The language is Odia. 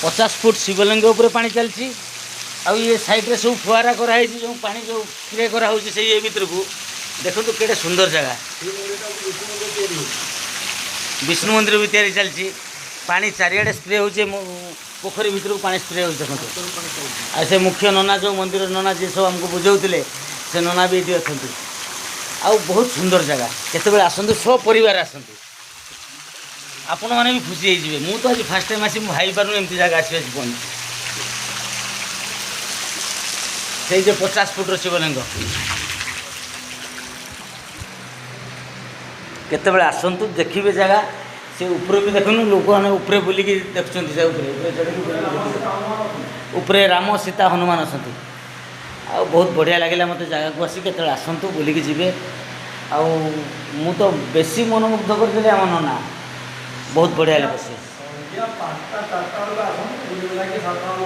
50 ଫୁଟ ଶିବଲିଙ୍ଗ ଉପରେ ପାଣି ଚାଲିଛି। ଆଉ ଇଏ ସାଇଡ଼୍ରେ ସବୁ ଫୁଆରା କରାହେଇଛି, ଯେଉଁ ପାଣି ଯେଉଁ ସ୍ପ୍ରେ କରାହେଉଛି ସେଇ ଇଏ ଭିତରକୁ। ଦେଖନ୍ତୁ, କେଡ଼େ ସୁନ୍ଦର ଜାଗା। ବିଷ୍ଣୁ ମନ୍ଦିର ବି ତିଆରି ଚାଲିଛି। ପାଣି ଚାରିଆଡ଼େ ସ୍ପ୍ରେ ହେଉଛି, ପୋଖରୀ ଭିତରକୁ ପାଣି ସ୍ପ୍ରେ ହେଉଛି, ଦେଖନ୍ତୁ। ଆଉ ସେ ମୁଖ୍ୟ ନନା, ଯେଉଁ ମନ୍ଦିର ନନା, ଯିଏ ସବୁ ଆମକୁ ବୁଝାଉଥିଲେ, ସେ ନନା ବି ଏଇଠି ଅଛନ୍ତି। ଆଉ ବହୁତ ସୁନ୍ଦର ଜାଗା। କେତେବେଳେ ଆସନ୍ତୁ, ସପରିବାର ଆସନ୍ତୁ, ଆପଣମାନେ ବି ଖୁସି ହେଇଯିବେ। ମୁଁ ତ ଆଜି ଫାର୍ଷ୍ଟ ଟାଇମ୍ ଆସି ମୁଁ ଭାବିପାରୁନି ଏମିତି ଜାଗା ଆସି ଆସି ପହଞ୍ଚି। ସେଇ ଯେ 50 ଫୁଟର ଶିବଲିଙ୍ଗ। କେତେବେଳେ ଆସନ୍ତୁ, ଦେଖିବେ ଜାଗା। ସେ ଉପରେ ବି ଦେଖନ୍ତୁ, ଲୋକମାନେ ଉପରେ ବୁଲିକି ଦେଖୁଛନ୍ତି। ସେ ଉପରେ ଉପରେ ଚଢ଼ିକି ବୁଲିକି ଦେଖିବେ। ଉପରେ ରାମ, ସୀତା, ହନୁମାନ ଅଛନ୍ତି। ଆଉ ବହୁତ ବଢ଼ିଆ ଲାଗିଲା ମୋତେ ଜାଗାକୁ ଆସି। କେତେବେଳେ ଆସନ୍ତୁ, ବୁଲିକି ଯିବେ। ଆଉ ମୁଁ ତ ବେଶୀ ମନମୁଗ୍ଧ କରିଦେଲି ଆମ ନନା, ବହୁତ ବଢ଼ିଆ ଲୋକ ସେ। ସନ୍ଧ୍ୟା 5ଟା 4ଟା ବେଳକୁ ଆସନ୍ତୁ, ବୁଲି ବୁଲାକି 7ଟା ବେଳକୁ